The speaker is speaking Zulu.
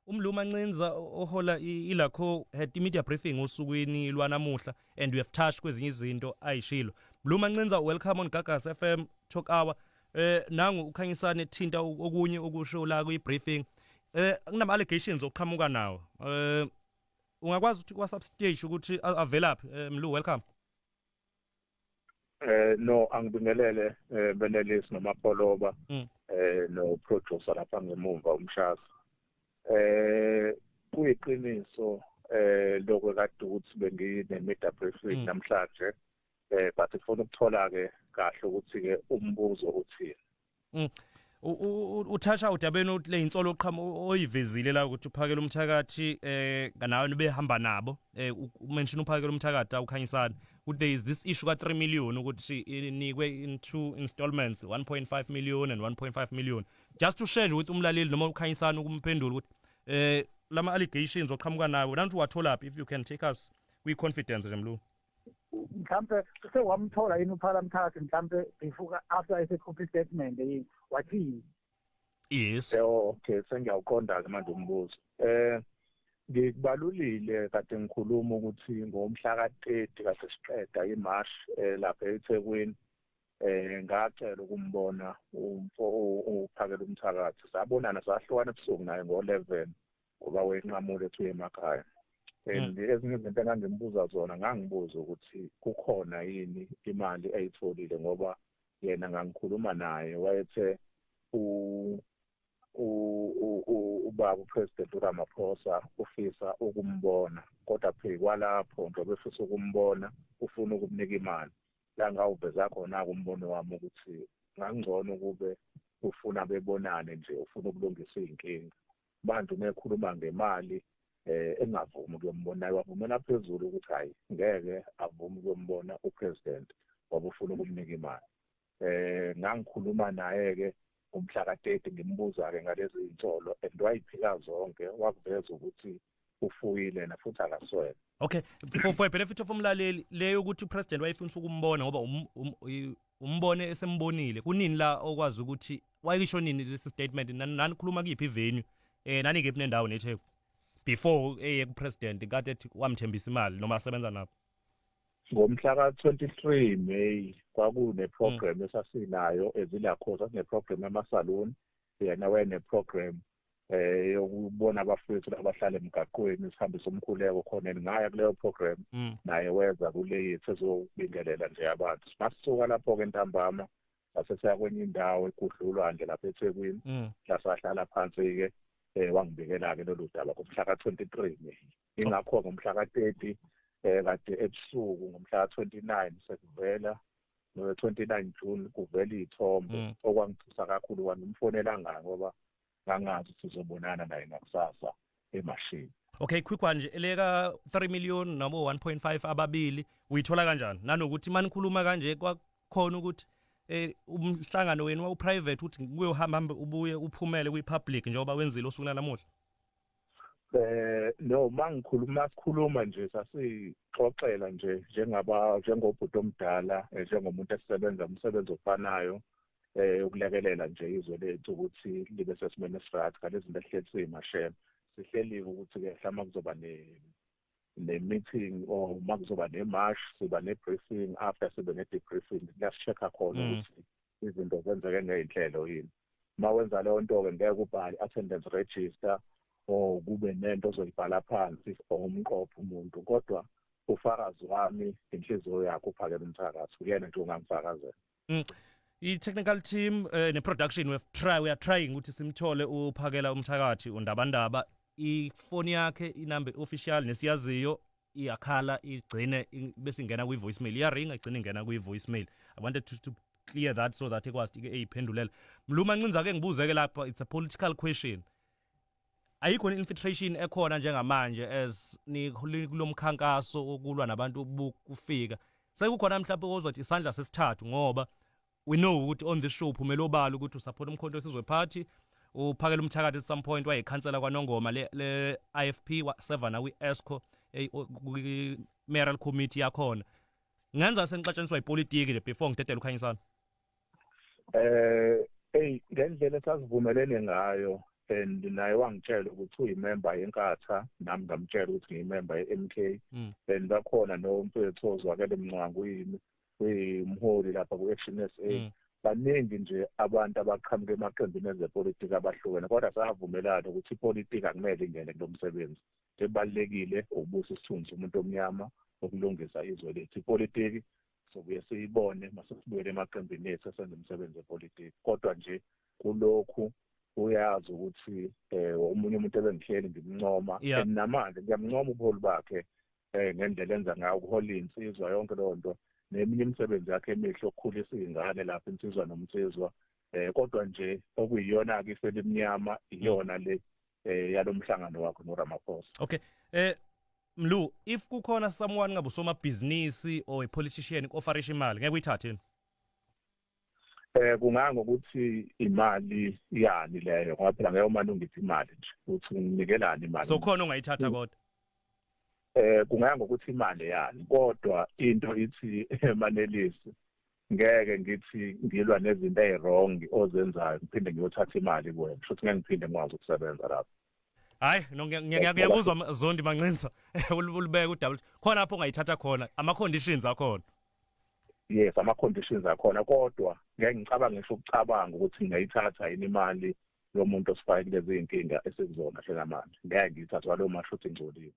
Umlu Mancinza ohola iLACO had media briefing osukwini lwanamuhla, and we have touched kwezinye izinto ayishilo. Mlu Mancinza, welcome on Gagasi FM Talk Hour. Nangu uKhanyisane thinta okunye okusho la kwi briefing. Kunama allegations oqhamuka nawo. Ungakwazi ukuthi kwa substage ukuthi avelaphi? Mlu, welcome. No, angibingelele Benelisi noMapholoba no producer lapha ngemuva umshazi. Kuyiqiniso lokho kade ukuthi bengine media briefing namhlanje, but ufuna ukuthola ke kahle ukuthi ke umbuzo uthini. Uthasha udabeni uthi le insolo oqhamu oyivezile la ukuthi uPhakela Umthakathi nawe behamba nabo, umention uPhakela Umthakathi uKhanyisana, ukuthi there is this issue ka 3 million ukuthi inikwe in two installments, 1.5 million and 1.5 million. Just to share with umlaleli noma uKhanyisana ukumphendula ukuthi lama allegations oqhamuka nawo nanti wathola up, if you can take us kwi confidence nje, Mlu. Mhlambe sewamthola yini uPhakela Mthakathi, mhlambe before, after esekhupha statement yini, wathini? Yes. Okay, sengiyawuqonda ke manje umbuzo. Ngikubalulile kade ngikhuluma ukuthi ngomhla ka-30 kade siqeda imarch lapha eThekwini, ngacela ukumbona umfo uPhakela Umthakathi. Sabonana, sahlukana ebusuku naye ngo-11 ngoba wenqamule ethu emakhaya. And ezinye izinto engangimbuza zona, ngangibuza ukuthi kukhona yini imali ayitholile, ngoba yena ngangikhuluma naye wayethe ubaba uPresident uRamaphosa ufisa ukumbona, kodwa phela kwalapho njengoba efisa ukumbona ufuna ukumnika imali. La ngawuveza khona umbono wami ukuthi ngangcono kube ufuna bebonane nje, ufuna ukulungisa izinkinga. Manje umekhuluma ngemali engavumi ukuyombona, wavumela phezulu ukuthi hayi, ngeke avume ukuyombona upresident ngoba ufuna ukumnika imali. Ngangikhuluma naye ke umhla ka-30, ngimbuza ke ngalezi insolo, and wayiphika zonke, wakuveza ukuthi ufuyile na futhi akaswele. Okay, for benefit of umlaleli, leyo ukuthi upresident wayefuna ukumbona ngoba umbone esembonile, kunini la okwazi ukuthi wayisho nini lesi statement? Nanikhuluma kuyiphi venue, nani kephi nendawo neTheku before eye kupresident kade ethi wamthembisa imali noma asebenza nabo? Ngomhla ka-23 May kwakune program esasinayo eziLACO, sasine program emasalon, yena wayene program yokubona abafowethu abahlala emgaqweni, sihambise umkhuleko khona. Ngaya kuleyo program, naye weza kule yethu ezobingelela nje abantu. Masisuka lapho ke ntambama sase siya kwenye indawo ekudlulwandle lapha eThekwini, la sahlala phansi ke, wangibikela ke lolu daba ngomhla ka-23 May. Ingakho ngomhla ka-30 kade ebusuku, ngomhla ka-29 sekuvela, no 29 June kuvela izithombe, okwangithusa kakhulu. Kwangimfonela ngayo ngoba ngangazi ukuthi sizobonana naye ngakusasa emashini. Okay, quick one nje, eleka 3 million nabo 1.5 ababili uyithola kanjani? Nanokuthi manikhuluma kanje kwakhona ukuthi umhlangano wenu wawu private, ukuthi kuyohamba hamba ubuye uphumele kwi public njengoba wenzile osuku namuhla? No, mangikhuluma, sikhuluma nje, sasixoxela nje njengaba njengobhuti omdala, njengomuntu esisebenza umsebenzi ofanayo, ukulekelela nje izwe lethu ukuthi libe sesimeni esiright ngalezi zinto ehleli siyimashela. Sihleliwe ukuthi ke mhlawumbe kuzoba ne meeting or uma kuzoba ne march, siba ne briefing, after sibe ne debriefing, liyasi-check-a khona ukuthi izinto zenzeke ngey'nhlelo yini. Uma wenza leyo nto ke ngeke ubhale attendance register or kube nento ozoyibhala phansi or umqopho umuntu, kodwa ufakazi wami inhliziyo yakho uPhakela Umthakathi, uyena nje ongangifakazela. I-technical team ne-production, we are trying ukuthi simthole uPhakela Umthakathi uNdabandaba. Ifoni yakhe, inamba official nesiyaziyo, iyakhala igcine bese ingena kwi-voicemail, iyaringa igcine ingena kwi-voicemail. I wanted to clear that so that ikwazi ke eyiphendulela. Mlu Mancinza ke, ngibuze ke lapha, it's a political question: ayikho infiltration ekhona njengamanje as ni kulomkhankaso wokulwa nabantu bokufika? Sekukhona mhlawumbe ozothi isandla sesithathu? Ngoba we know ukuthi on this show uphumela obala ukuthi usupport uMkhonto weSizwe Party. UPhakela Umthakathi at some point wayekhansela kwaNongoma le IFP, waseva na kwi-EXCO, kwi-mayoral committee yakhona. Ngenza senixatshaniswa ipolitiki nje before ngidedele uKhanyisana. Hey, ngendlela esasivumelene ngayo And naye wangitshela ukuthi uyimember yeNkatha, nami ngamtshela ukuthi ngiyimember ye-MK. And bakhona nomfethu oZwakele Mncwango, uyimholi lapha ku-Action SA. Baningi nje abantu abaqhamuka emaqembini ezepolitiki abahlukene, kodwa savumelana ukuthi ipolitiki akumele ingene kulo msebenzi. Ebalulekile ukubusa isithunzi umuntu omnyama, ukulungisa izwe lethu. Ipolitiki sobuye siyibone masesibuyele emaqembini ethu esenza umsebenzi wepolitiki. Kodwa nje kulokhu uyazi ukuthi omunye umuntu ebengihleli ngimncoma, and namanje ngiyamncoma ubuholi bakhe ngendlela enza ngayo ukuhola insizwa yonke leyo nto, neminye imisebenzi yakhe emihle okukhulisa iy'ngane lapha, insizwa nomnsizwa. Kodwa nje okuyiyona-ke ifeli emnyama iyona le yalomhlangano wakho noRamaphosa. Okay, Mlu, if kukhona someone ngabe usomabhizinisi or a politician offerisha imali, ngeke uyithathe yini? Kungangokuthi imali yani leyo, ngoba phela ngeke umane ungiphe imali nje uthi nginikelani imali. So khona ongayithatha kodwa? Kungangokuthi imali yani, kodwa into ithi Manelisi, ngeke ngithi ngilwa nezinto eziwrong ozenzayo ngiphinde ngiyothatha imali kuwena, futhi ngeke ngiphinde ngikwazi ukusebenza lapho. Hayi, no, ngiyakuzwa Zondi Mancinza, ulibeka udaba khona lapho ongayithatha khona, ama conditions akhona. Yes, ama conditions akhona, kodwa ngeke ngicabange ngisho ukucabanga ukuthi ngingayithatha yini imali yomuntu osifake kulezi inkinga esikuzona njengamanje. Ngeke ngiyithathe kwalowo masho ukuthi ngcolile.